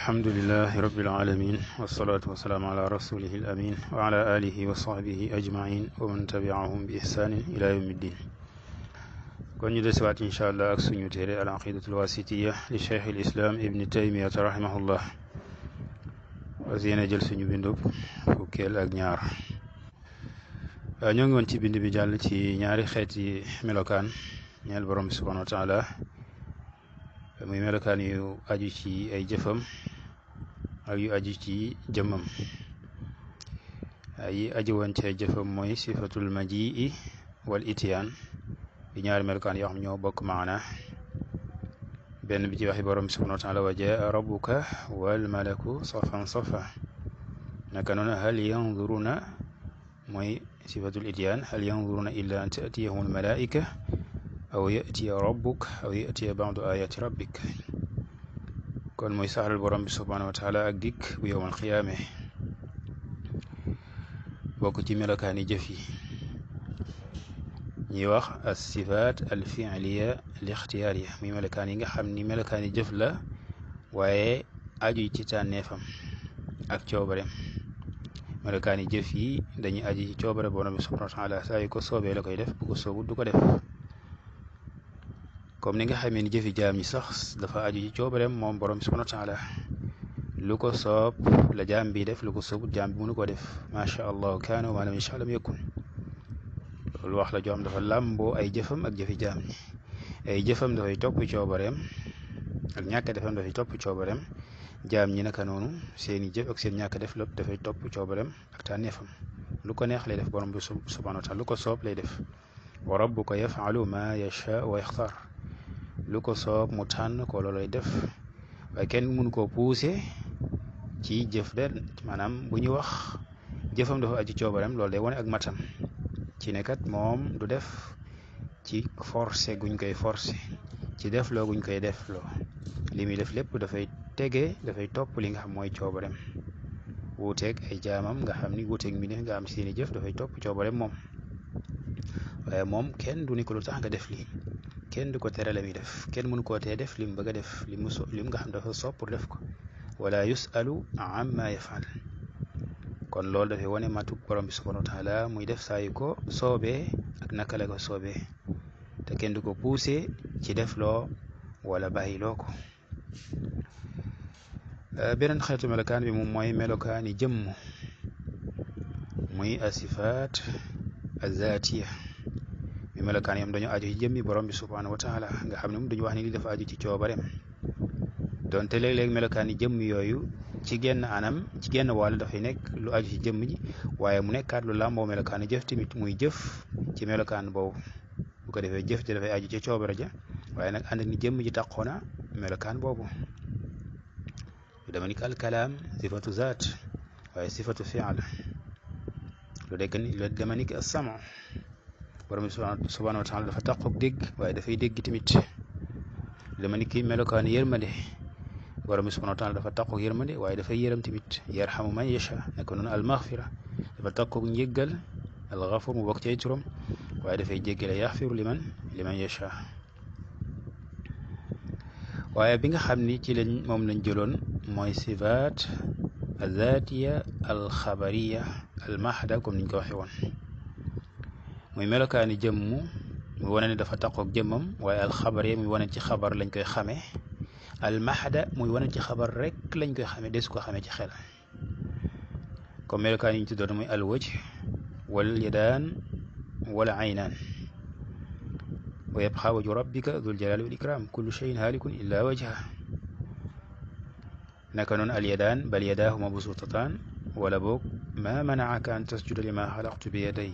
الحمد لله رب العالمين والصلاة والسلام على رسوله الأمين وعلى آله وصحبه أجمعين ومن تبعهم بإحسان إلى يوم الدين. كون يدسوات إن شاء الله أكسن يتهري العقيدة الواسطية لشيخ الإسلام ابن تيمية رحمه الله وزينا جلس بندب فكيل أغنيار ñoo ngi woon ci bind bi jàll ci ñaari xeeti melokaan ñeel borom bi subhanahu wa taala muy melokaan yu aju ci ay jëfam ak yu aju ci jëmmam. yi aju woon ci ay jëfam mooy sifatul majii wal itiyaan di ñaari melokaan yoo xam ñoo bokk maana. benn bi ci waxi borom bi subhanahu wa taala wa jaa rabbuka wal malaku safan safa. naka noonu hal yanzuruna mooy sifatul itiyaan hal yanzuruna illa an ta'tiyahum almalaika aw ya'tiya rabbuk aw ya'tiya ba'du ayati rabbik. kon mooy saxal borom bi subhanahu wa taala ak dikk bu yowmal xiyaame bokk ci melokaani jëf yi ñuy wax as sifaat al fi'liya al ixtiyaariya muy melokaan yi nga xam ni melokaani jëf la waaye aju ci tànneefam ak coobareem. melokaani jëf yi dañuy aju ci coobare borom bi subhanahu wa taala saa yu ko soobee la koy def bu ko soobut du ko def. comme ni nga xamee ni jëfi jaam ñi sax dafa aju ci coobareem moom borom bi subhanahu wa taala lu ko soob la jaam bi def lu ko soobut jaam bi mënu ko def. macha allah kaana wa maa lam yasha lam yakun. loolu wax la joo xam dafa làmboo ay jëfam ak jëfi jaam ñi. ay jëfam dafay topp coobareem ak ñàkk defam dafay topp coobareem. jaam ñi naka noonu seeni jëf ak seen ñàkk def lépp dafay topp coobareem ak tànneefam. lu ko neex lay def borom bi subhanahu wa taala lu ko soob lay def. wa rabbuka yafalu ma yasha wa yaxtar. lu ko soob mu tànn ko loolay def waaye kenn mënu koo poussé ci jëf de. maanaam bu ñu wax jëfam dafa aju coobareem loolu day wane ak matam ci nekkat moom du def ci forcé guñ koy forcé ci def loo guñ koy def loo. li muy def lépp dafay dafay topp li nga xam mooy coobareem. wuuteeg ay jaamam nga xam ni wuuteeg mi ne nga am seeni jëf dafay topp coobareem moom. waaye moom kenn du ni ko lu tax nga def lii kenn du ko tere la muy def kenn mënu koo tee def li mu bëgg a def li mu nga xam dafa soob pour def ko. wala yusalu amma yafal. kon loolu dafay wane matuk borom bi subhanahu wa taala muy def saa yu ko soobee ak naka la ko soobee te kenn du ko poussé ci def loo wala bàyyi loo ko. beneen xeetu melokaan bi moom mooy melokaani jëmm muy asifaat azatiya mi melokaan yam dañu aju ci jëmmi borom bi subhanahu wa taala nga xam ne moom dañu wax ni li dafa aju ci coobareem. donte léeg-léeg melokaan yi jëmm yooyu ci genn anam ci genn wàll dafay nekk lu aju ci jëmm ji waaye mu nekkaat lu làmboo melokaani jëf tamit muy jëf ci melokaan boobu. bu ko defee jëf ji dafay aju ci coobare ja waaye nag ànd ni jëmm ji taqoona melokaan boobu. lu dama ni al kalaam sifatu zaat waaye sifatu fi'l. lu dama ni as-sam' borom bi subhanahu wa taala dafa taqoog dégg waaye dafay dégg tamit. lu dama ni melokaan yërmande borom bi subhanahu wa taala dafa taqoog yërmande waaye dafay yërëm tamit. yarhamu man yasha naka noonu al maghfira dafa taqoog njéggal al ghafur mu bokk ci ay turam waaye dafay jéggale yaxfiru liman yasha. waaye bi nga xam ni ci moom lañ jëloon mooy sifaat azatiya al xabariya al mahda comme niñ ko waxee woon. muy melokaani jëmm muy wane ne dafa taqoog jëmmam waaye al xabariya muy wane ci xabar lañ koy xamee. al mahda muy wane ci xabar rek lañ koy xamee des ko xamee ci xel. comme melokaan yi ñu tuddoon muy al wajh wal yadaan wal aynaan. wa yabqa wajhu rabbika dhul jalali wal ikram kullu shay'in halikun illa wajha. naka noonu al yadaan bal yadaahu mabsuutataan wala boog ma manaaka an tasjuda lima xalaqtu bi yaday.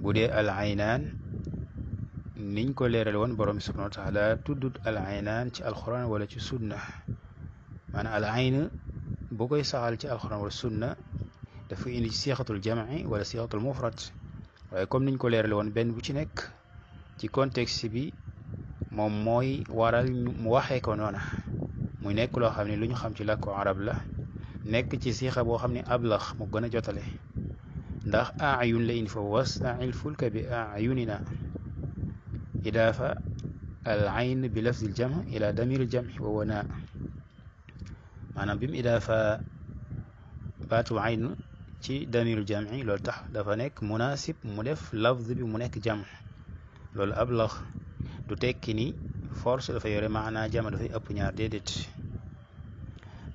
bu dee al aynaan niñ ko leeral woon borom bi subhanahu wa taala tuddut al aynaan ci alquran wala ci sunna. maanaam al ayn boo koy saxal ci alquran wala sunna dafa indi siixatul jam'i wala siixatul mufrad waaye comme niñ ko leeral woon benn bu ci nekk ci contexte bi moom mooy waral mu waxee ko noona muy nekk loo xam ne lu ñu xam ci làkku arab la nekk ci siixa boo xam ne ablax mu gën a jotale ndax ayun la indi fa wasna'il fulka bi ayunina idaafa al ayn bi lafzil jam ila damir al jam wa wana maanaam bi mu idaafa baatu ayn ci damirul jam'i loolu tax dafa nekk munasib mu def lafz bi mu nekk jam loolu ablax du tekki ni force dafa yore maanaa jam dafay ëpp ñaar déedéet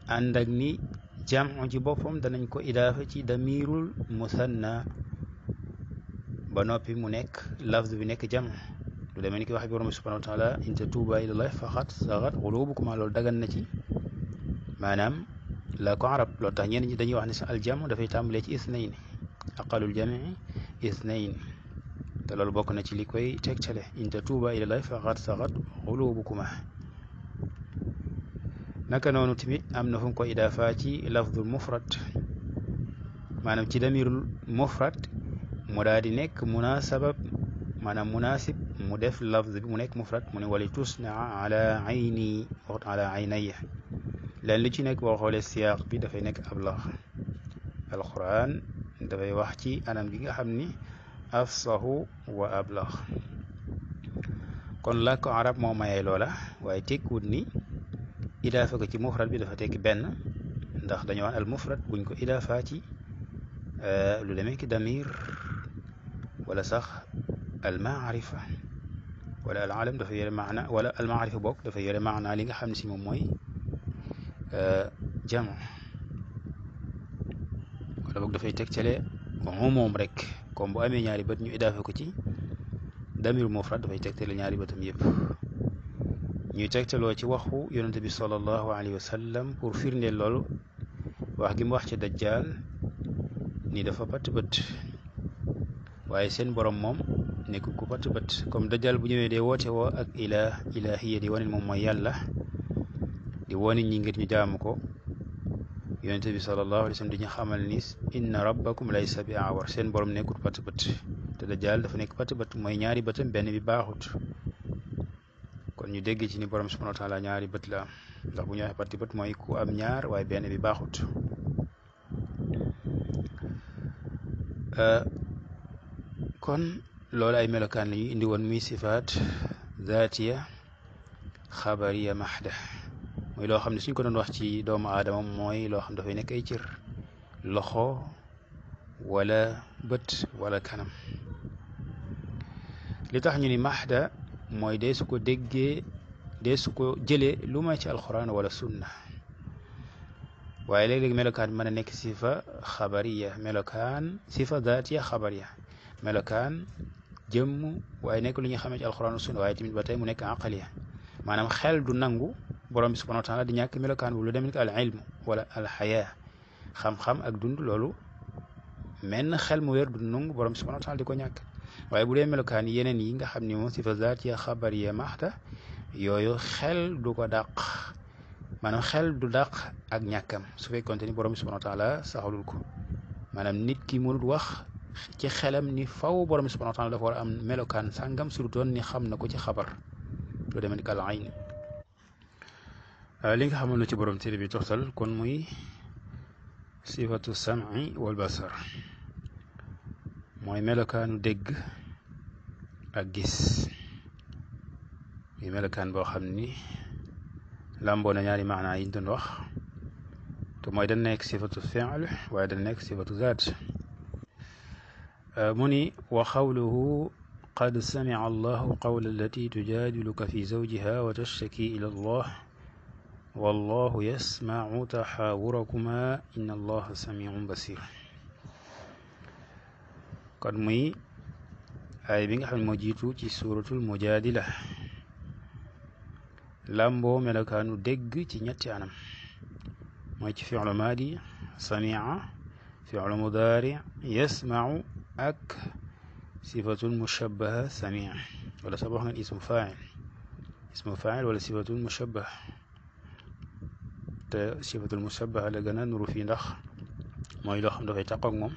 ànd ak ni jam'u ci boppam danañ ko idaafa ci damirul musanna ba noppi mu nekk lafz bi nekk jam lu demee ni ki wax bi borom subhanahu wa taala in tatuuba ilallah faqad sagat qulubukuma loolu dagan na ci maanaam la ko arab loolu tax ñenn ñi dañuy wax ne sa aljam dafay tàmbalee ci isnayn aqalul jamii isnayn te loolu bokk na ci li koy tegtale in tatuuba ilallah faqad sagat qulubukuma naka noonu tamit am na fu mu ko idaafa ci lafdul mufrad maanaam ci damirul mufrad mu daal di nekk munasabab maanaam munasib mu def lafz bi mu nekk mufrad mu ne wali tusnaa ala ayni waxut ala aynaya leen li ci nekk boo xoolee siyaaq bi dafay nekk ablax alquran dafay wax ci anam gi nga xam ni afsahu wa ablax kon làkku arab moo mayee loola waaye tekkiwut ni idaafa ko ci mufrad bi dafa tekki benn ndax dañoo wax al mufrad buñ ko idaafa ci lu demee ki damir wala sax al maarifa wala al alam dafa yore maana wala al maarifa bokk dafa yore maana li nga xam ne si moom mooy jam wala boog dafay tegtale moom rek comme bu amee ñaari bët ñu idaafa ko ci damir mufrad dafay tegtale ñaari bëtam yëpp ñuy tegtaloo ci waxu yonente bi sallallahu alayhi wa sallam pour firndeel loolu wax gi mu wax ci dajjal ni dafa patt bët waaye seen borom moom nekk ku patt bët comme dajjal bu ñëwee dee woote woo ak ilahiya di wane moom mooy yàlla di wone ñi ngir ñu jaamu ko yonente bi sallallahu alayhi wa sallam di ñu xamal ni inna rabbakum laysa bi awar seen borom nekkut patt bët te dajjal dafa nekk patt bët mooy ñaari bëtam benn bi baaxut kon ñu dégg ci ni borom subhanahu wa taala ñaari bët la am ndax bu ñu waxee patt bët mooy ku am ñaar waaye benn bi baaxut kon loolu ay melokaan la yu indi woon muy sifaat zaatiya xabariya maxda mooy loo xam ne suñ ko doon wax ci doomu aadama mooy loo xam dafay nekk ay cër loxo wala bët wala kanam li tax ñu ni maxda mooy dee su ko déggee dee su ko jëlee lu may ci alquran wala sunna waaye léeg-léeg melokaan bi mën a nekk sifa xabariya melokaan sifa zaatiya xabariya melokaan jëmm waaye nekk lu ñuy xamee ci alquran sunna waaye tamit ba tey mu nekk aqaliya maanaam xel du nangu borom bi subhanahu wa taala di ñàkk melokaan bu lu demee ni al ilm wala al xayaa xam-xam ak dund loolu menn xel mu wér du nangu borom bi subhanahu wa taala di ko ñàkk waaye bu dee melokaan yeneen yi nga xam ni moom sifa zaatiya xabariya maxta yooyu xel du ko dàq maanaam xel du dàq ak ñàkkam su fekkoonte ni borom bi subhanahu wa taala saxalul ko maanaam nit ki mënut wax ci xelam ni faw borom bi subhanahu wa taala dafa war a am melokaan sàngam surtout ni xam na ko ci xabar lu demee ni al ayn li nga xamoon na ci borom téere bi toxtal kon muy sifatu sam'i wal basar mooy melokaanu dégg ak gis muy melokaan boo xam ni làmboo na ñaari maanaa yi ñu doon wax te mooy dañ nekk sifatu fi'l waaye dañ nekk sifatu zaat mu ni wa qawluhu qad sami'a allahu qawla allati tujadiluka fi zawjiha wa tashtaki ila allah wallahu yasma'u taxaawurakuma inna allaha samiun basir kon muy ay bi nga xam ne moo jiitu ci suratul mujadila làmboo melokaanu dégg ci ñetti anam mooy ci fi'lu maadi sami'a fi'lu mudaari yasma'u ak sifatul mushabbaha sami'a wala sa wax nga ismu faa'il wala sifatul mushabbaha te sifatul mushabbaha la gën a nuru fii ndax mooy loo xam dafay taqoog moom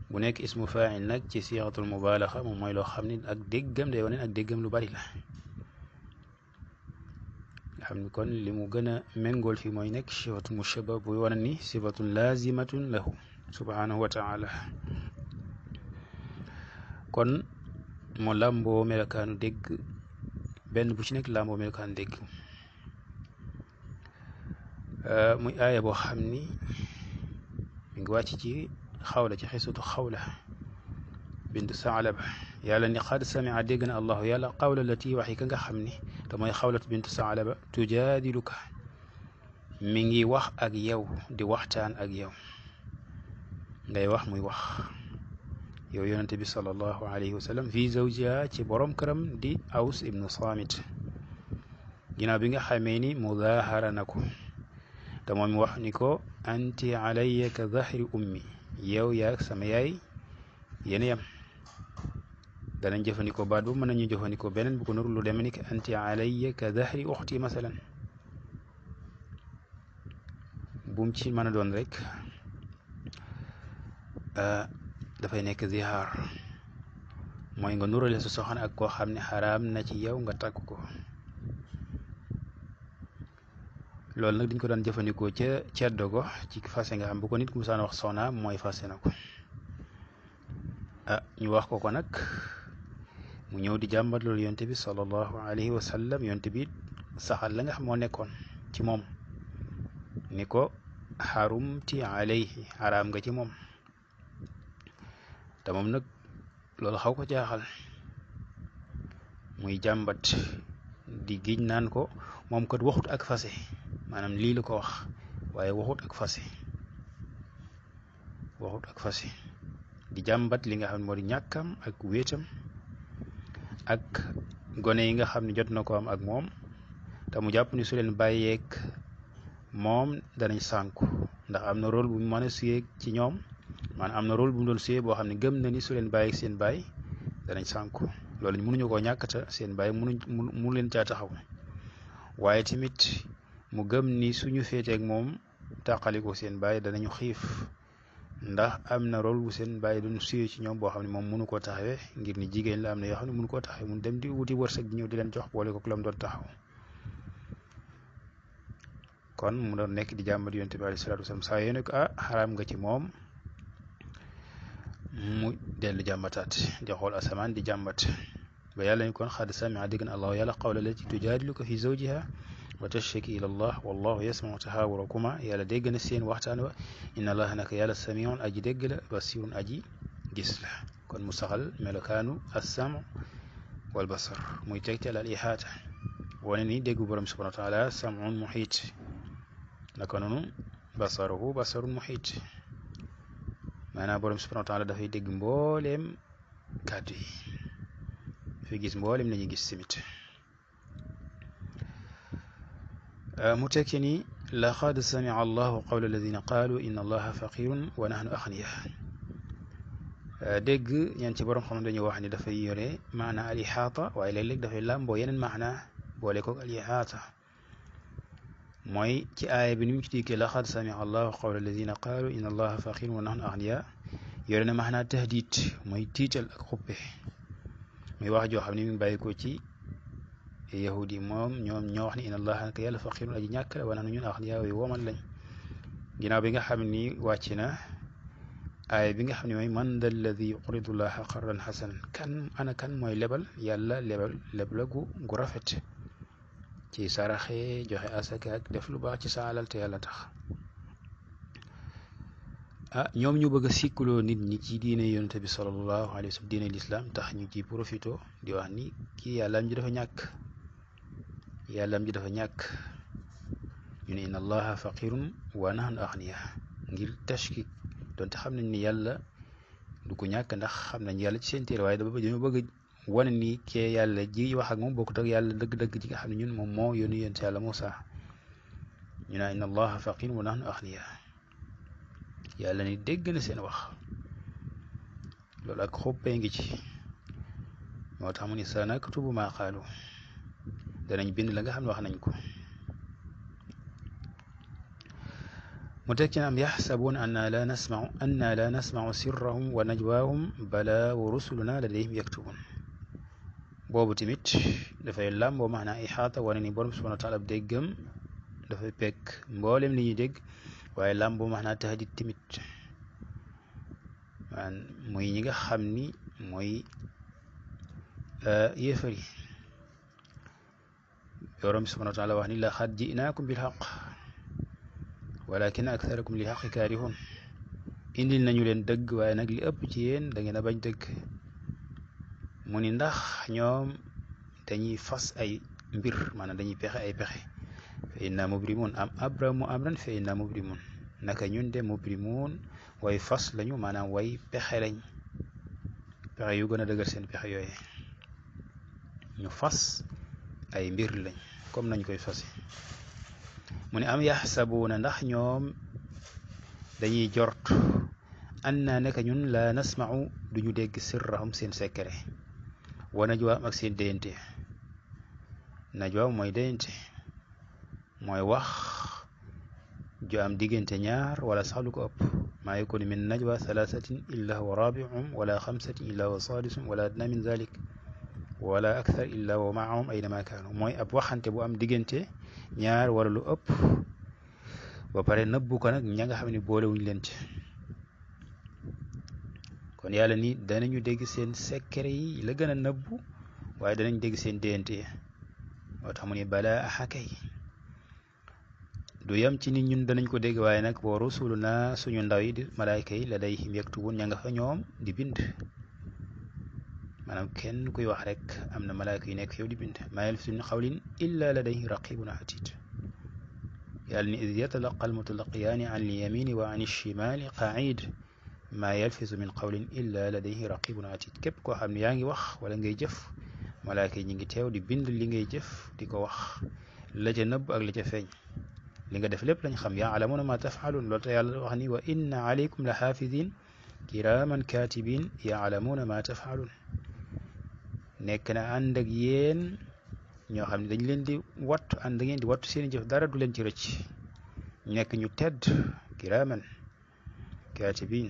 bu nekk ismu faa'il nag ci siixatul mubaalaxa moom mooy loo xam ni ak déggam day wane ak déggam lu bari la nga xam ni kon li mu gën a méngool fii mooy nekk sifatul mushabbah buy wane ni sifatun laazimatun lahu subhanahu wa taala kon mu làmboo melokaanu dégg benn bu ci nekk làmboo melokaanu dégg muy aaya boo xam ni mi ngi wàcc ci xawla ci xisatu xawla bintu Saalaba yàlla ni qad samia dégg na allahu yàlla qawla lati waxi ka nga xam ni te mooy xawlatu bintu Saalaba tujaadiluka mi ngi wax ak yow di waxtaan ak yow ngay wax muy wax yow yonente bi sallallahu alayhi wa sallam fi zawjiha ci borom këram di Aws ibnu Saamit ginnaaw bi nga xamee ni mudaahara na ko te moom wax ni ko anti alayya ka dahri ummi yow yaa sama yaay yéen yam danañ jëfandikoo baat bu mën nañu jëfandikoo beneen bu ko nur lu deme ni que anti alayya ka dahri uxti masalan bum ci mën a doon rek dafay nekk zihaar mooy nga nurale sa soxna ak koo xam ne xaraam na ci yow nga takk ko loolu nag dañ ko daan jëfandikoo ca ceddo go ci fase nga xam bu ko nit ku musaan wax soxnaam mooy fase na ko ñu wax ko nag mu ñëw di jàmbat loolu yonte bi sallallahu alayhi wa sallam yonte bi saxal la nga xam moo nekkoon ci moom ni ko xarumti alayhi xaraam nga ci moom te moom nag loolu xaw ko jaaxal muy jàmbat di giñ naan ko moom kat waxut ak fase maanaam lii la ko wax waaye waxut ak fase di jàmbat li nga xam ne moo di ñàkkam ak wéetam ak gone yi nga xam ne jot na ko am ak moom te mu jàpp ni su leen bàyyeek moom danañ sànku ndax am na rôle bu mu mën a suyee ci ñoom maanaam am na rôle bu mu doon suyee boo xam ne gëm na ni su leen bàyyeek seen baay danañ sànku loolu mënuñu koo ñàkkata seen baay mënu leen caa taxaw waaye tamit mu gëm ni suñu féeteek moom tàqaliko seen baay danañu xiif ndax am na rôle bu seen baay doon suyee ci ñoom boo xam ne moom mënu koo taxawee ngir ni jigéen la am na yoo xam ne mënu koo taxawee mun dem di wuti wërsëg di ñëw di leen jox boole ko lam doon taxaw kon mu doon nekk di jàmbat yonte bi alayhi salaatu wasalaam saa yoo ne ko xaraam nga ci moom mu dellu jàmbataat di xool asamaan di jàmbat ba yàlla ni kon xad samia dégg na allahu yàlla qawla lati tujaadiluka fi zawjiha wa tashtaki ila allah wallahu yasmau tahaawurakuma yàlla dégg na seen waxtaan wa inna allaha naka yàlla samiun aji dégg la basirun aji gis la kon mu saxal melokaanu assam wal basar muy tegtal al ihaata wane ni déggu borom subhanahu wa taala samun muhiit naka noonu basaruhu basarun muhiit maanaam borom subhanahu wa taala dafay dégg mbooleem kàddu yi dafay gis mbooleem la ñuy gis tamit mu tekki ni laqad samia allahu qawla alladina qaalu inna allaha faqirun wa nahnu axniya dégg ñeen ci borom xam ne dañuy wax ni dafay yore maana al ihaata waaye léeg-léeg dafay làmboo yeneen maana boole koog al ihaata mooy ci aaya bi ni mu ci dikkee laqad samia allahu qawla alladina qaalu inna allaha faqirun wa nahnu axniya yore na maanaa tahdid mooy tiital ak xuppe muy wax joo xam ne mi ngi bàyyi ko ci yahudi moom ñoom ñoo wax ni inna allaha naka yàlla faqirun aji ñàkk la wa nahnu ñun axniya yu womal lañ ginnaaw bi nga xam ni wàcc na aaya bi nga xam ne mooy man da alladi yuqridu llaha qardan xasanan kan mooy lebal yàlla lebla gu rafet ci saraxe joxe asaka ak def lu baax ci sa alal te yàlla tax ñoom ñu bëgg a sikkuloo nit ñi ci diine yonente bi sallallahu alayhi wa sallam diine lislaam tax ñu ci profito di wax ni kii yàllaam ji dafa ñàkk ñu ne inna allaha faqirun wa nahnu axniya ngir tashkik donte xam nañ ni yàlla du ko ñàkk ndax xam nañ yàlla ci seen téere waaye dañoo bëgg wane ni kee yàlla ji wax ak moom bokkut ak yàlla dëgg-dëgg ji nga xam ne ñun moom moo yónni yonent yàlla Muusa ñu naan inna allaha faqirun wa nahnu axniya yàlla ni dégg na seen wax loolu ak xuppee ngi ci moo tax mu ni sanaktubu maa qaalu danañ bind la nga xam ne wax nañ ko mu teg ci naam yaxsabuuna anna la nasmau sirrahum wa najwaahum bala wa rusuluna ladayhim yaktubun boobu tamit dafay làmboo maanaa ixaata wane ni borom subhanahu wa taala déggam dafay pekk mboolem li ñuy dégg waaye làmboo maanaa tahdid tamit muy ñi nga xam ni mooy yéefari borom subhanahu wa taala wax ni laqad jinaakum bil haqq walakin aktharakum li haqqi kaarihun indil nañu leen dëgg waaye nag li ëpp ci yéen da ngeen a bañ dëgg. mu ni ndax ñoom dañuy fas ay mbir maanaam dañuy pexe ay pexe fa inna mubrimun am abramu amran fa inna mubrimun naka ñun de mubrimun way fas lañu maanaam way pexe lañ pexe yu gën a dëgër seen pexe yooye ñu fas ay mbir lañ comme nañ koy fase. mu ne am yaxsabuuna ndax ñoom dañuy jort anna naka ñun la nasma'u duñu dégg sirrahum seen secret wa najwaam ak seen déyante. najwa mooy déyante mooy wax ju am diggante ñaar wala sax lu ko ëpp. maa yakunu min najwa thalathatin illa huwa rabi'uhum wala xamsatin illa huwa sadisuhum wala adna min dhalik wala akthar illa huwa ma'ahum aynama kaanu. mooy ab waxante bu am diggante ñaar wala lu ëpp ba pare nëbbu ko nag ña nga xam ne boolewuñ leen ci. kon yàlla ni danañu dégg seen secret yi la gën a nëbbu waaye danañ dégg seen déyante moo tax mu ne balaa axakay du yem ci nit ñun danañ ko dégg waaye nag wa rusuluna suñu ndaw yi di malaayka yi ladayhim yaktubun ña nga fa ñoom di bind. maanaam kenn kuy wax rek am na malaayka yu nekk yow di bind. maa yalfizu min qawlin illa ladayhi raqibun atid. yàlla ni id yatalaqa almutalaqiyaani an alyamini wa an alshimali qaid maa yalfizu min qawlin illa ladayhi raqibun atid. képp koo xam ne yaa ngi wax wala ngay jëf malaayka yi ñi ngi teew di bind li ngay jëf di ko wax la ca nëbb ak la ca feeñ. li nga def lépp lañ xam. yaalamuuna ma tafaalun loolu te yàlla wax ni wa inna alaykum la xaafidin kiraman katibin yaalamuuna ma tafaalun. nekk na ànd ak yéen ñoo xam ne dañ leen di wattu ànd ngeen di wattu seeni jëf dara du leen ci rëcc. nekk ñu tedd kiraman katibin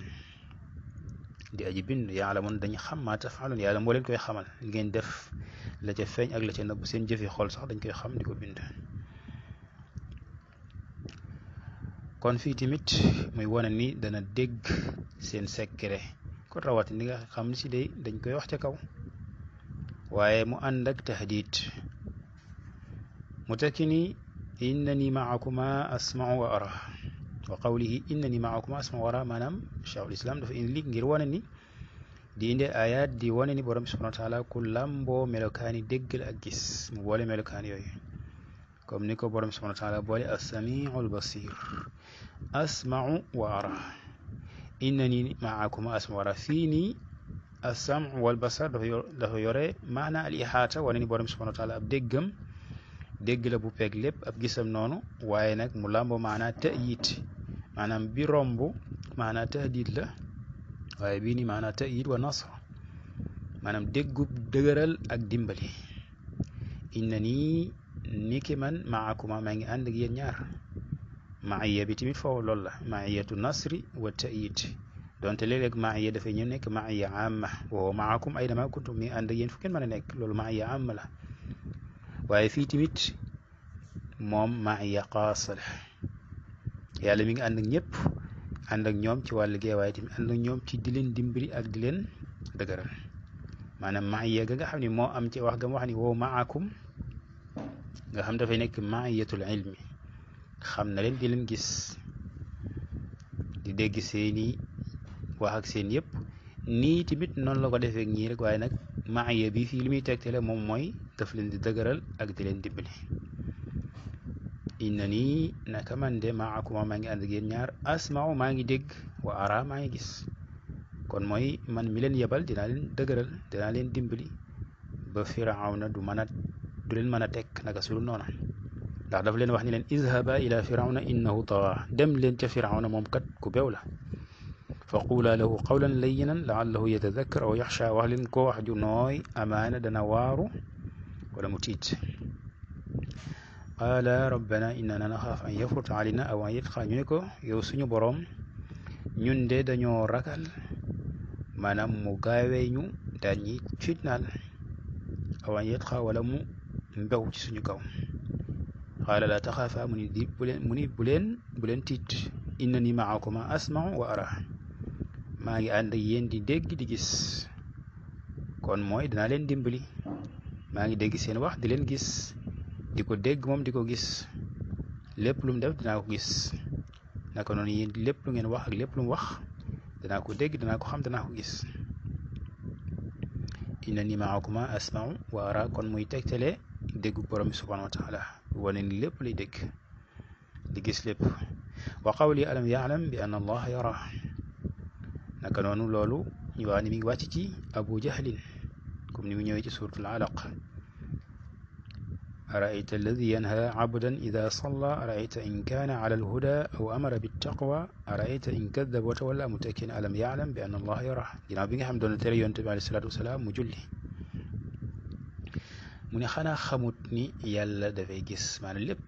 di aji bind yaalamuuna dañu xam ma tafaalun yàlla moo leen koy xamal li ngeen def la ca feeñ ak la ca nëbb seen jëfi xol sax dañ koy xam di ko bind. kon fii tamit muy wane ni dana dégg seen secret kon rawati ni nga xam ni si day dañ koy wax ca kaw waaye mu ànd ak tahdid. mu tekki ni innani maakuma asma'u wa ara wa qawlihi innani maakuma asma'u wa ara maanaam cheikhul islam dafa indi li ngir wane ni di indi ayat di wane ni borom subhanahu wa taala ku làmboo melokaani dégg la ak gis mu boole melokaan yooyu comme ni ko borom subhanahu wa taala boole as-sami'u al-basir asma'u wa ara. innani maakuma asma'u wa ara fii nii as-sam'u wal basar dafa yore maana al ihaata wane ni borom subhanahu wa taala ab déggam dégg la bu peeg lépp ab gisam noonu waaye nag mu làmboo maanaa ta'yid maanaam bi romb maanaa tahdid la waaye bii ni maanaa ta'yid wa nasr maanaam déggub dëgëral ak dimbali. innani niki man maakuma maa ngi ànd ak yéen ñaar maaya bi tamit foofu loolu la maayatu nasri wa ta'yid donte léeg-léeg maaya dafay ñëw nekk maaya amma wa maakum aynama kuntum mi ànd ak yéen fu ngeen mën a nekk loolu maaya amma la waaye fii tamit moom maaya xaasa la yàlla mi ngi ànd ak ñëpp ànd ak ñoom ci wàllu gee waaye tamit ànd ak ñoom ci di leen dimbali ak di leen dëgëral maanaam maaya ga nga xam ne moo am ci wax ga mu wax ni wa maakum nga xam dafay nekk maayatul ilmi xam na leen di leen gis di dégg seeni wax ak seen yëpp nii tamit noonu la ko defee ñii rek waaye nag maaya bi fii li muy tegtale moom mooy daf leen di dëgëral ak di leen dimbali. inna nii naka man de maakuma maa ngi ànd ak yéen ñaar asma'u maa ngi dégg wa ara maa ngi gis kon mooy man mi leen yebal dinaa leen dëgëral dinaa leen dimbali ba firawna du leen mën a teg naka su dul noona ndax daf leen wax ni leen izhaba ila firawna innahu tawa dem leen ca firawna moom kat ku beew la fa quula lahu qawlan layyinan la'allahu yatadakkar aw yaxsha wax leen ko wax ju nooy amaana dana waaru wala mu tiit. qaala rabbana innana naxaaf an yafruta alayna aw an yatqa ñu ne ko yow suñu boroom ñun de dañoo ragal maanaam mu gaawee ñu daal ñi fitnaal aw an yatqa wala mu mbew ci suñu kaw. qaala laa taxaafa mu ni bu leen tiit innani maakuma asma'u wa ara maa ngi ànd ak yéen di dégg di gis kon mooy dinaa leen dimbali maa ngi dégg seen wax di leen gis di ko dégg moom di ko gis lépp lu mu def dinaa ko gis naka noonu yéen lépp lu ngeen wax ak lépp lu mu wax danaa ko dégg danaa ko xam danaa ko gis. innani maakuma asma'u wa ara, kon muy tegtale déggu borom bi subhanahu wa taala wane ni lépp lay dégg di gis lépp. wa qawli alam ya'lam bi anna allaha yara, naka noonu loolu ñu wax ni mi ngi wàcc ci abu jahlin comme ni mu ñëwee ci suratul alaq. araayta alladi yanha abdan ida salla araayta in kaana ala alhuda aw amara bittaqwa araayta in kadaba wa tawalla mu tekki ne alam ya'lam bi anna allaha yara, ginnaaw bi nga xam doon tere yonent bi alayhi salaatu wasalaam mu julli mu ne xanaa xamut ni yàlla dafay gis maanaam lépp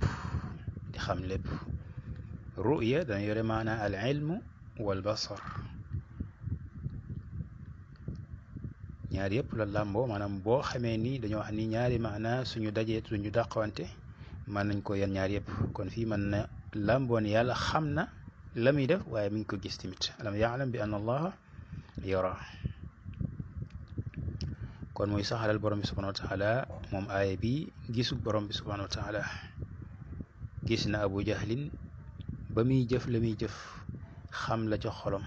di xam lépp. ruya dana yore maanaa al ilmu wal basar, ñaar yëpp la làmboo. maanaam boo xamee ni dañoo wax ni ñaari maanaa suñu dajee suñu dàqwante mën nañ ko yan ñaar yëpp. kon fii mën na làmboo ni yàlla xam na la muy def waaye mi ngi ko gis tamit. alam ya'lam bi anna allaha yara, kon muy saxalal borom bi subhanahu wa taala moom aaya bi gisu borom bi subhanahu wa taala. gis na abu jahlin ba muy jëf la muy jëf, xam la ca xolam,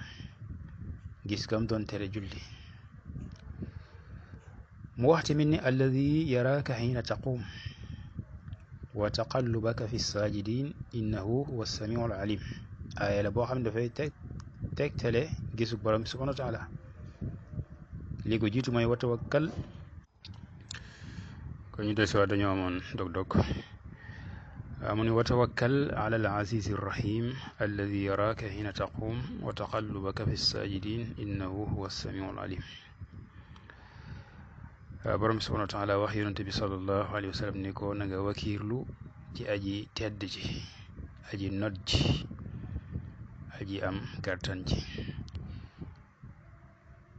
gis kam doon tere julli. mu wax tamit ni alladi yaraaka xiina taquum wa taqallubaka fi saajidin innahu huwa samiu al alim. aaya la boo xam ne dafay tegtale gisu borom bi subhanahu wa taala. li ko jiitu mooy wa tawakkal. kon ñu des waa dañoo amoon dog-dog. mu ne wa tawakkal ala al azizi rahim alladi yaraaka xiina taquum wa taqallubaka fi saajidin innahu huwa samiu al alim. borom bi subhanahu wa taala wax yonente bi sallallahu alayhi wa sallam ni ko na nga wakiirlu ci aji tedd ji, aji not ji, aji am kartan ji.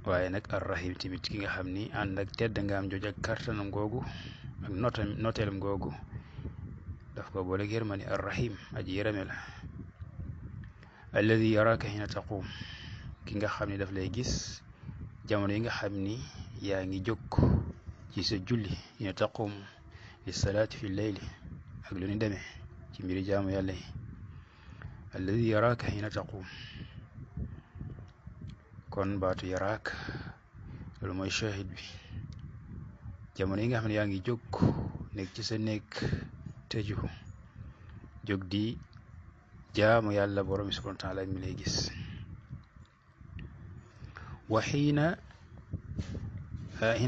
waaye nag arrahim tamit ki nga xam ni ànd ak tedd nga am jooj ak kartanam googu ak noteelam googu daf ko boole yërmande arrahim aji yërëme la. alladi yaraaka hina taquum, ki nga xam ni daf lay gis jamono yi nga xam ni yaa ngi jóg ci sa julli. hina taquum li salaati fi leyli ak lu ni demee ci mbiri jaamu yàlla yi. alladi yaraaka hina taquum, kon baatu yaraak loolu mooy shahid bi. jamono yi nga xam ne yaa ngi jóg nekk ci sa nekk tëju jóg di jaamu yàlla borom bi subhanahu wa taala mi lay gis. wa xiina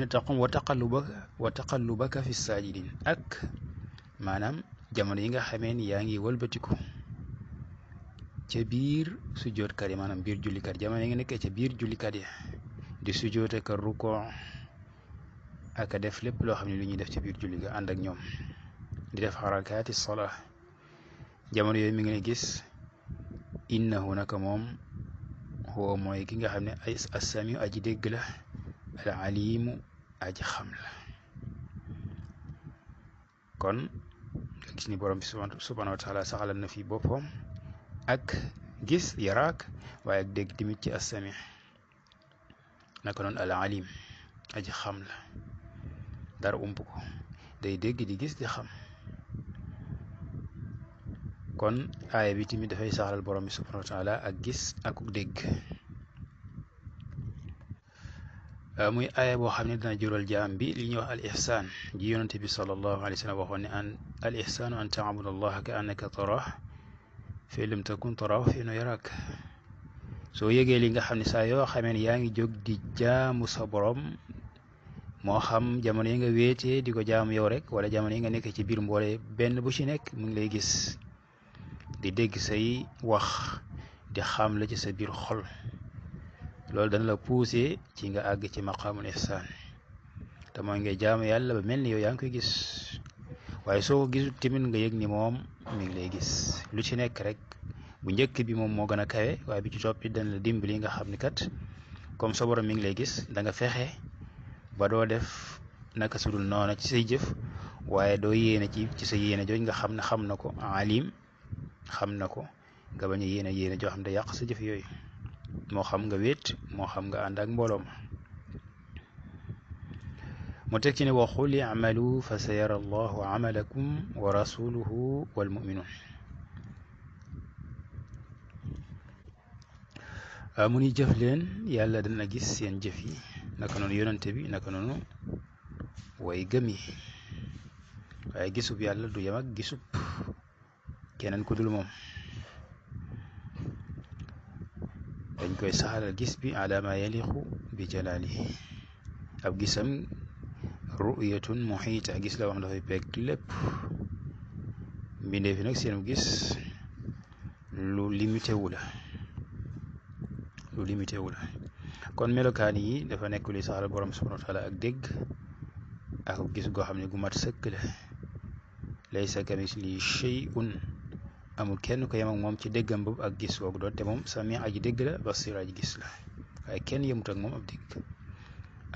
taqum wa taqallubaka fi saajidin, ak maanaam jamono yi nga xamee ni yaa ngi wëlbatiku ca biir sujjootkat yi, maanaam biir jullikat jamono yi nga nekkee ca biir jullikat yi di sujjoote ka rukoo ak a def lépp loo xam ne lu ñuy def ca biir julli ga ànd ak ñoom di def xarakaati sola. jamono yooyu mi ngi lay gis. innahu naka moom huwa mooy ki nga xam ne ay assamiu aji dégg la, al alimu aji xam la. kon nga gis ni borom bi subhanahu wa taala saxalal na fi boppam ak gis yaraak waaye ak dégg tamit ci assami. naka noonu al alim aji xam la, dara ump ko, day dégg di gis di xam. kon aaya bi tamit dafay saxalal borom bi subhanahu wa taala ak gis ak dégg. muy aaya boo xam ne dina jural jaam bi li ñuy wax al ihsaan ji yonente bi sallallahu alayhi wa sallam waxoon ne al ihsaanu an taabuda allaha ka annaka tarah fa in lam takun taraahu fa innahu yaraak. soo yëgee li nga xam ne saa yoo xamee ne yaa ngi jóg di jaamu sa borom, moo xam jamono yi nga wéetee di ko jaamu yow rek wala jamono yi nga nekk ci biir mboole, benn bu ci nekk mu ngi lay gis di dégg say wax di xam la ci sa biir xol. loolu dana la poussé ci nga àgg ci maqaamul ihsaan te mooy ngay jaamu yàlla ba mel ni yow yaa ngi koy gis, waaye soo ko gisul tamit nga yëg ni moom mi ngi lay gis. lu ci nekk rek bu njëkk bi moom moo gën a kawe, waaye bi ci topp dana la dimbali nga xam ni kat comme sa borom mi ngi lay gis da nga fexe ba doo def naka sudul noona ci say jëf, waaye doo yéene ci sa yéene jooj nga xam ne xam na ko, alim xam na ko, nga bañ a yéene joo xam ne yàq sa jëf yooyu, moo xam nga wéet moo xam nga ànd ak mbooloom. mu teg ci ne wa qul i'malu fa sa yara allahu amalakum wa rasuluhu wal mu'minun. mu ni jëf leen yàlla dana gis seen jëf yi naka noonu yonante bi naka noonu way gëm yi waaye gisub yàlla du yem ak gisub keneen ku dul moom dañ koy saxalal gis bi ala ma yaliqu bi jalaalihi ab gisam ru'yatun muhiita gis la wax dafay peeg lépp mbindee fi nag seen gis lu limité wu la kon melokaan yi dafa nekk li saxal borom subhanahu wa taala ak dégg ak gis goo xam ne gu mat sëkk la laysa kamislihi shay'un amul kenn ko yem ak moom ci déggam boobu ak gis woogu doon te moom sami aji dégg la basir aji gis la waaye kenn yemut ak moom ab dégg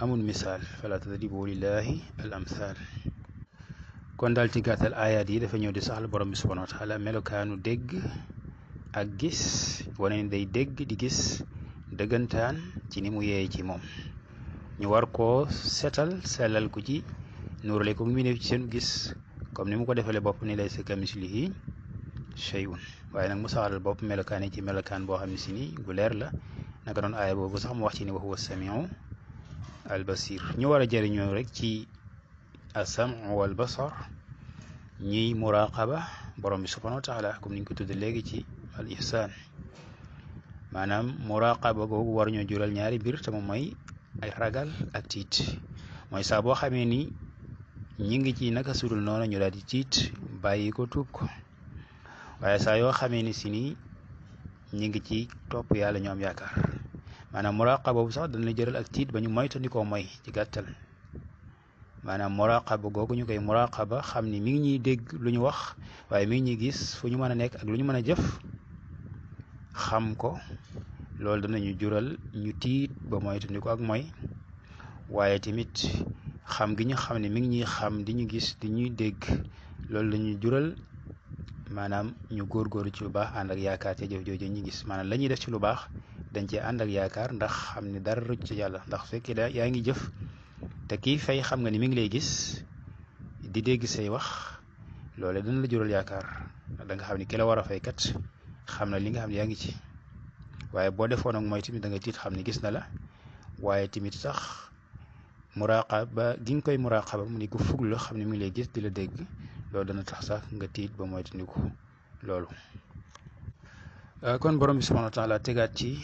amul misaal fala tadribu lillahi al amthal kon daal ci gàttal ayaat yi dafa ñëw di saxal borom bi subhanahu wa taala melokaanu dégg ak gis wane ni day dégg di gis dëggantaan ci ni mu yeey ci moom ñu war koo setal sellal ko ci nuurale ko mu ne ci seen gis comme ni mu ko defalee bopp ni laysa kamislihi shay'un waaye nag mu saxalal bopp melokaan yi ci melokaan boo xam ne si ni gu leer la naka doon aaya boobu sax mu wax ci ni wa huwa samiu al basir ñu war a jëriñoo rek ci as-sam'u wal basar ñiy muraqaba borom bi subhanahu wa taala comme ni ñu ko tudde léegi ci al ihsaan maanaam muraqaba googu war ñoo jural ñaari mbir te moom mooy ay ragal ak tiit mooy saa boo xamee ni ñi ngi ci naka sudul noonu ñu daal di tiit bàyyi ko tuub ko waaye saa yoo xamee ni si ni ñi ngi ci topp yàlla ñoom yaakaar maanaam muraqaba boobu sax dana jëral ak tiit ba ñu moytandikoo mooy ci gàttal maanaam muraqaba googu ñu koy muraqaba xam ni mi ngi ñuy dégg lu ñu wax waaye mi ngi ñuy gis fu ñu mën a nekk ak lu ñu mën a jëf xam ko loolu danañu jural ñu tiit ba moytandikoo ak mooy waaye tamit xam gi ñu xam ne mi ngi ñuy xam di ñu gis di ñuy dégg loolu lañuy jural maanaam ñu góorgóorlu ci lu baax ànd ak yaakaar ca jëf jooju ñu gis maanaam la ñuy def ci lu baax dañ cee ànd ak yaakaar ndax xam ne dara rëcc ci yàlla ndax su fekkee da yaa ngi jëf te kii fay xam nga ni mi ngi lay gis di dégg say wax loole dana la jural yaakaar da nga xam ne ki la war a fay kat xam na li nga xam ne yaa ngi ci waaye boo defoon ak mooy tamit da nga tiit xam ne gis na la waaye tamit sax muraqaba gi nga koy muraqaba mu ni ko fuglu la xam ne mi ngi lay gis di la dégg loolu dana tax sax nga tiit ba moytandiku loolu kon borom bi subhanahu wa taala tegaat ci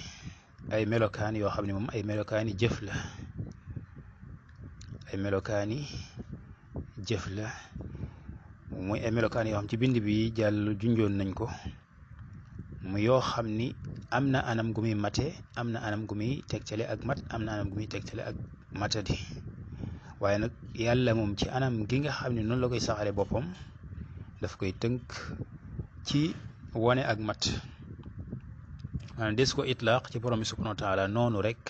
ay melokaan yoo xam ne moom ay melokaani jëf la ay melokaani jëf la muy ay melokaan yoo xam ci bind bi jàll junjoon nañ ko mu yoo xam ni am na anam gu muy mate am na anam gu muy tegtale ak mat am na anam gu muy tegtale ak matadi waaye nag yàlla moom ci anam gi nga xam ne noonu la koy saxale boppam daf koy tënk ci wone ak mat maanaam des ko itlaaq ci borom bi subhanahu wa taala noonu rek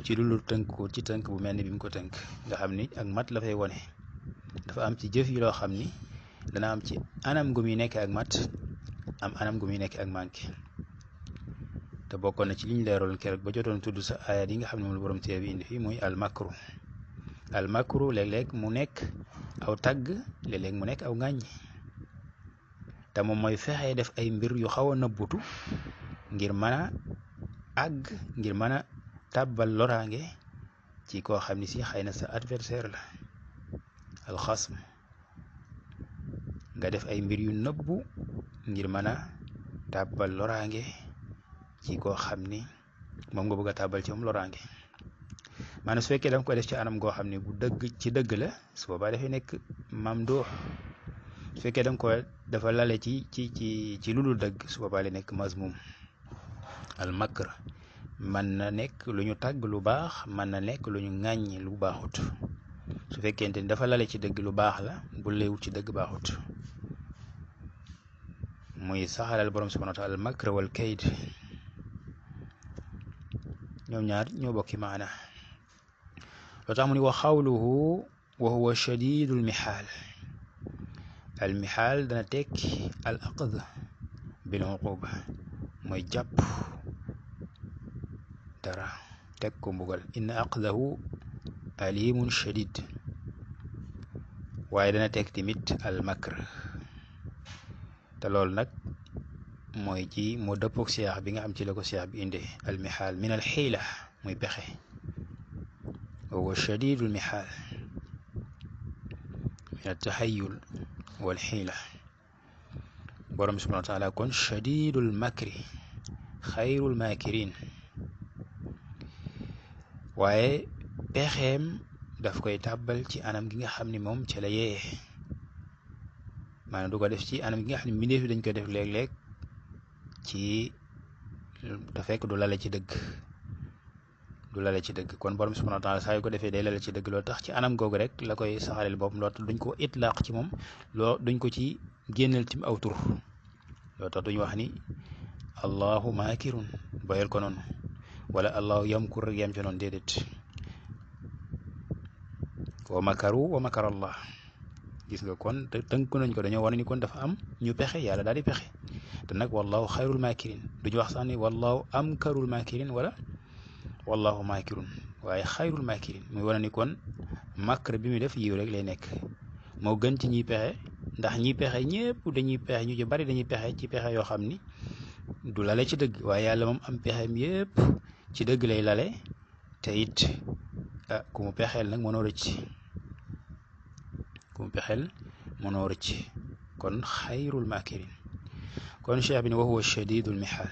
ci lu tënk ko ci tënk bu mel ni bi mu ko tënk nga xam ni ak mat la fay wone dafa am ci jëf yi loo xam ni dana am ci anam gu muy nekk ak mat am anam gu muy nekk ak manqué te bokkoon na ci liñ leeroon keroog ba jotoon tudd sa ayat yi nga xam ne moom la borom téere bi indi fii muy al makru léeg-léeg mu nekk aw tagg léeg-léeg mu nekk aw ŋàññ te moom mooy fexe def ay mbir yu xaw a nëbbutu ngir mën a àgg ngir mën a tàbbal loraange ci koo xam ni si xëy na sa adversaire la alxasm nga def ay mbir yu nëbbu ngir mën a tàbbal loraange ci koo xam ni moom nga bëgg a tàbbal ci moom loraange maanaam su fekkee da nga koy def ci anam goo xam ne bu dëgg ci dëgg la su boobaa dafay nekk mamduux su fekkee da nga koy dafa lale ci lu dul dëgg su boobaa lay nekk mazmum al makr mën na nekk lu ñu tàgg lu baax mën na nekk lu ñu ŋàññi lu baaxut su fekkente ni dafa lale ci dëgg lu baax la bu leewut ci dëgg baaxut muy saxalal borom subhanahu wa taala al makr wal kayd ñoom ñaar ñoo bokki maana loo tax mu ni wa xawluhu wa huwa shadidul mihaal al mihaal dana tekki al aqd bil uquba mooy jàpp dara teg ko mbugal inna aqdahu alimun shadid waaye dana teg tamit al makr te loolu nag mooy ci moo dëppook siyaax bi nga xam ci la ko siyaax bi indee almihaal min alxiila muy pexe wa huwa shadidul mihaal min altaxayul walxiila borom bi subhanahu wa taala kon shadidul makri xayrul makirin waaye pexeem daf koy tàbbal ci anam gi nga xam ni moom ci la yee maanaam du ko def ci anam gi nga xam ne mbindeef dañ koy def léeg-léeg ci te fekk du lale ci dëgg kon borom subhanahu wa taala saa yu ko defee day lale ci dëgg loolu tax ci anam googu rek la koy saxaleel boppam loolu tax duñ ko itlaaq ci moom duñ ko ci génneel tim aw tur loolu tax duñ wax ni allahu maakirun boyal ko noonu wala allahu yamkur rek yam ci noonu déedéet wa makaru wa makar allah gis nga kon tënk nañ ko dañoo wane ni kon dafa am ñu pexe yàlla daal di pexe te nag wallahu xayrul makirin duñu wax sax ni wallahu amkarul makirin wala wallahu makirun waaye xayrul makirin muy wane ni kon makr bi muy def yiw rek lay nekk moo gën ci ñiy pexe ndax ñiy pexe ñëpp dañuy pexe ñu ci bari dañuy pexe ci pexe yoo xam ni du lale ci dëgg waaye yàlla moom am pexem yëpp ci dëgg lay lale te it ku mu pexeel nag mënoo rëcc kon xayrul makirin kon cheikh bi ne wa huwa shadidul mihaal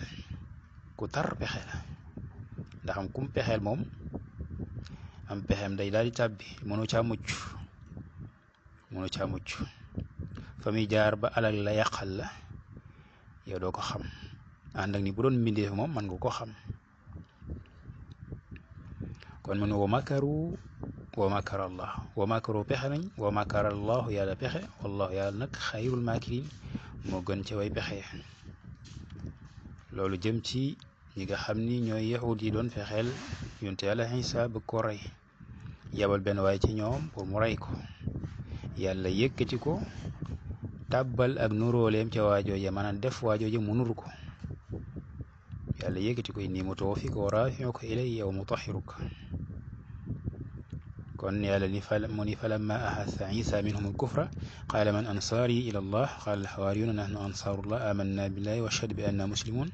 ku tar pexe la ndax am kum pexeel moom am pexem day daal di tàbbi mënoo caa mucc fa muy jaar ba alal la yàqal la yow doo ko xam ànd ak ni bu doon mbindeef moom man nga ko xam kon mu ne wa makaru wa makar allah wa makaru pexe nañ wa makar allahu yàlla pexe wallahu yàlla nag xayrul makirin moo gën ca way pexe loolu jëm ci ñi nga xam ni ñooy yahud yi doon fexeel yonte yàlla Isa bëgg ko rey yabal benn waaye ci ñoom pour mu rey ko yàlla yëkkati ko tàbbal ak nuróoleem ca waajooje maanaam def waajooje mu nuru ko yàlla yëkkati ko inni mutawaffika wa raafi'uka ilayya wa mutahhiruka kon yàlla ni mu ni falamma ahassa Isa minhum al-kufra qaala man ansaari ila allah qaala al-hawaariyuuna nahnu ansaarullah amanna billahi wa ashhadu bi anna muslimun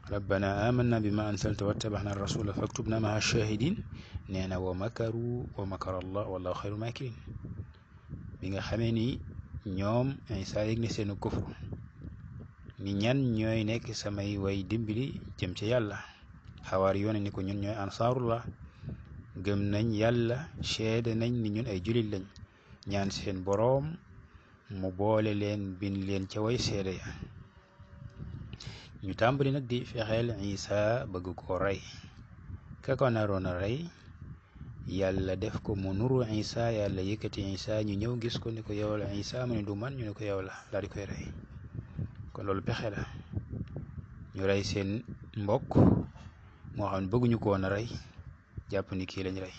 rabbana amanna bima anzalta wattabaxna rasula faktubna ma'a shahidin nee na wa makaru wa makara allah wallahu xayrul makirin bi nga xamee ni ñoom Isa yëg ne seenu kufru ni ñan ñooy nekk samay way dimbali jëm ca yàlla hawaariyuuna ni ko ñun ñooy ansaarullah gëm nañ yàlla seede nañ ni ñun ay julit lañ ñaan seen boroom mu boole leen bind leen ca way seede ya ñu tàmbali nag di fexeel Isa bëgg koo rey ka ko naroon a rey yàlla def ko mu nuru Isa yàlla yëkkati Isa ñu ñëw gis ko ni ko yow la Isa mu ne du man ñu ne ko yow la daal di koy rey kon loolu pexe la ñu rey seen mbokk moo xam ne bëgguñu ko woon a rey jàpp ni kii lañ rey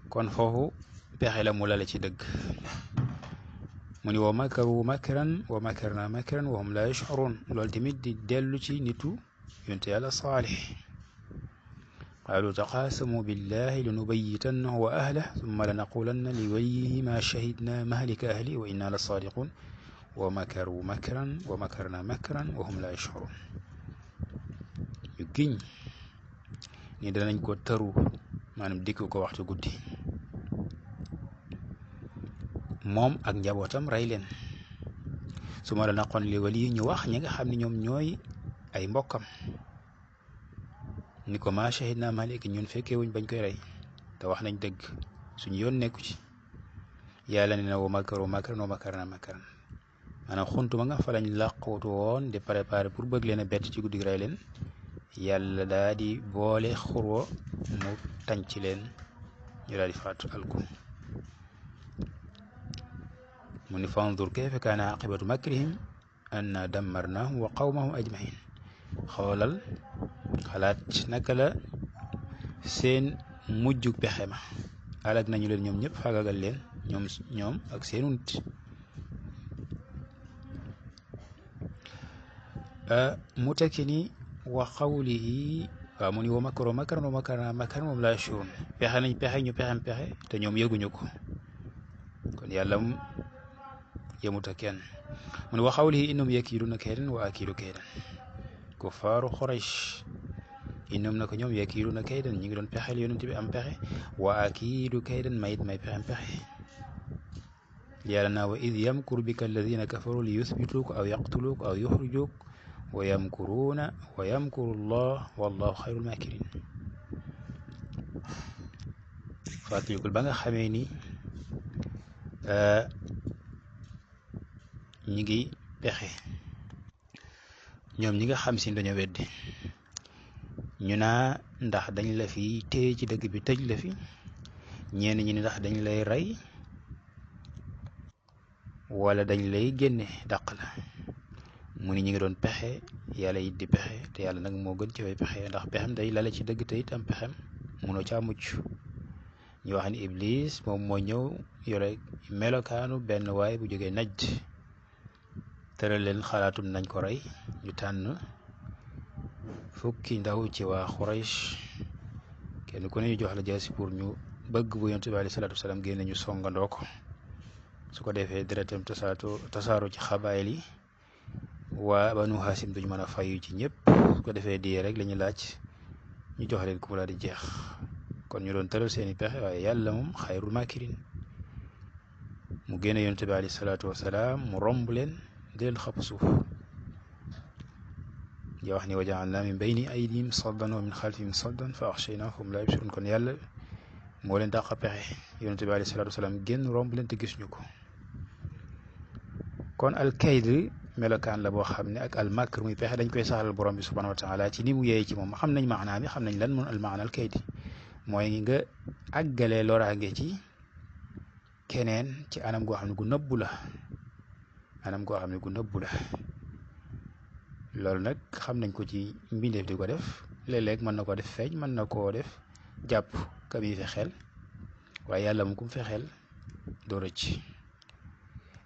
kon foofu pexe la mu lale ci dëgg mu ni wa makaru makran wa makarna makran wa hum la yash'urun loolu tamit di dellu ci nitu yonte yàlla Saalix qaalu taqaasamu billahi lanubayyitannahu wa ahlahu thumma lanaqulanna li waliyyihi ma shahidna mahlika ahli wa inna la saadiqun wa makaru makran wa makarna makran wa hum la yash'urun ñu giñ ni danañ ko tëru maanaam dikk ko waxtu guddi moom ak njabootam rey leen su ma la naqoon li wali ñu wax ñi nga xam ne ñoom ñooy ay mbokkam ni ko ma shahidna maliki ñun fekkee wuñ bañ koy rey te wax nañ dëgg suñu yoon nekku ci yàlla ne na wa makaru makran wa makarna makran maanaam xuntuma nga fa lañ làqootu woon di préparer pour bëgg leen a bett ci guddi rey leen yàlla daa di boole xurwa mu tànc leen ñu daal di faatu alku mu ni fandur kayfa kaana aqibatu makrihim anna dammarnahum wa qawmahum ajmain xoolal xalaat naka la seen mujjug pexe ma alag nañu leen ñoom ñëpp faagagal leen ñoom ak seenu nit mu tekki ni wa qawlihi waaw mu ni wa makaru makran wa makarna makran moom laa yashurun pexe nañ pexe ñu pexem pexe te ñoom yëguñu ko kon yàlla yemut ak kenn mu ne wa xawlihi innahum yakiiduuna kaydan wa akiidu kaydan kuffaaru Quraysh innahum naka ñoom yakiiduuna kaydan ñi ngi doon pexeel yonent bi am pexe wa akiidu kaydan mayit may pexem pexe yàlla naa wa id yamkuru bika alladina kafaru li yuthbituuka aw yaqtuluuka aw yuxrijuuka wa yamkuruuna wa yamkuru llah wallahu xayrul maakirin fàttalikul ba nga xamee ni ñi ngi pexe ñoom ñi nga xam si dañoo weddi ñu naa ndax dañ la fi téye ci dëgg bi tëj la fi ñenn ñi ni ndax dañ lay rey wala dañ lay génne dàq la mu ni ñi ngi doon pexe yàlla it di pexe te yàlla nag moo gën ci way pexe ndax pexem day lale ci dëgg te it am pexem munoo caa mucc ñu wax ni Iblis moom moo ñëw yore melokaanu benn waay bu jógee Najd tëral leen xalaatum nañ ko rey ñu tànn fukki ndaw ci waa Quraysh kenn ku ne ñu jox la jaasi pour ñu bëgg bu yonent bi alayhi salaatu wasalaam génne ñu songandoo ko su ko defee deretam tasaaro ci xabaayil yi waa Banu Haasim duñu mën a fayu ci ñëpp su ko defee di rek la ñu laaj ñu jox leen ku mu daal di jeex kon ñu doon tëral seeni pexe waaye yàlla moom xayrul maakirin mu génne yonent bi alayhi salaatu wasalaam mu romb leen di leen xapp suuf ya wax ni wa ja'alnaa min bayni aydihim saddan wa min xalfihim saddan fa axshaynahum fahum laa yubsiruun kon yàlla moo leen dàq pexe yonent bi alayhi salaatu wasalaam génn romb leen te gisuñu ko kon alkayd melokaan la boo xam ne ak almakr muy pexe dañ koy saxalal borom bi subhanahu wa taala ci ni mu yeey ci moom xam nañ maanaa bi xam nañ lan moom almaana alkayd mooy nga àggalee loraange ci keneen ci anam goo xam ne gu nëbbu la loolu nag xam nañ ko ci mbindeef di ko def léeg-léeg mën na ko def feeñ mën na koo def jàpp ka muy fexeel waaye yàlla mu kum fexeel doo rëcc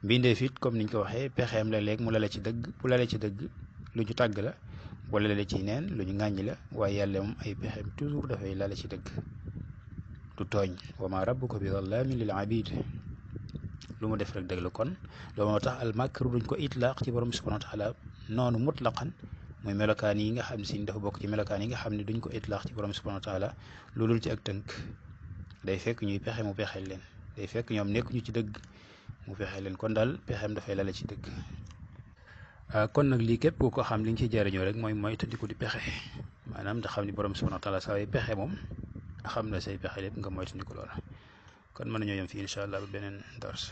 mbindeef it comme niñ ko waxee pexeem léeg-léeg mu lale ci dëgg bu lale ci dëgg lu ñu tàgg la wala lale ci neen lu ñu ŋàññ la waaye yàlla moom ay pexeem toujours dafay lale ci dëgg du tooñ wa ma rabbuka bi zallaamin lil abid lu mu def rek dëgg la kon loolu moo tax al makru duñ ko itlaaq ci borom bi subhanahu wa taala noonu mutlaqan mooy melokaan yi nga xam si dafa bokk ci melokaan yi nga xam ne duñ ko itlaaq ci borom bi subhanahu wa taala lu dul ci ak tënk day fekk ñuy pexe mu pexeel leen day fekk ñoom nekk ñu ci dëgg mu pexeel leen kon daal pexeem dafay lale ci dëgg kon nag lii képp ku ko xam li nga ciy jariñoo rek mooy tëddiku di pexe maanaam da xam ni borom bi subhanahu wa taala saa yu pexe moom xam na say pexe lépp nga moytandiku loola kon mën nañoo yem fii incha allah ba beneen dars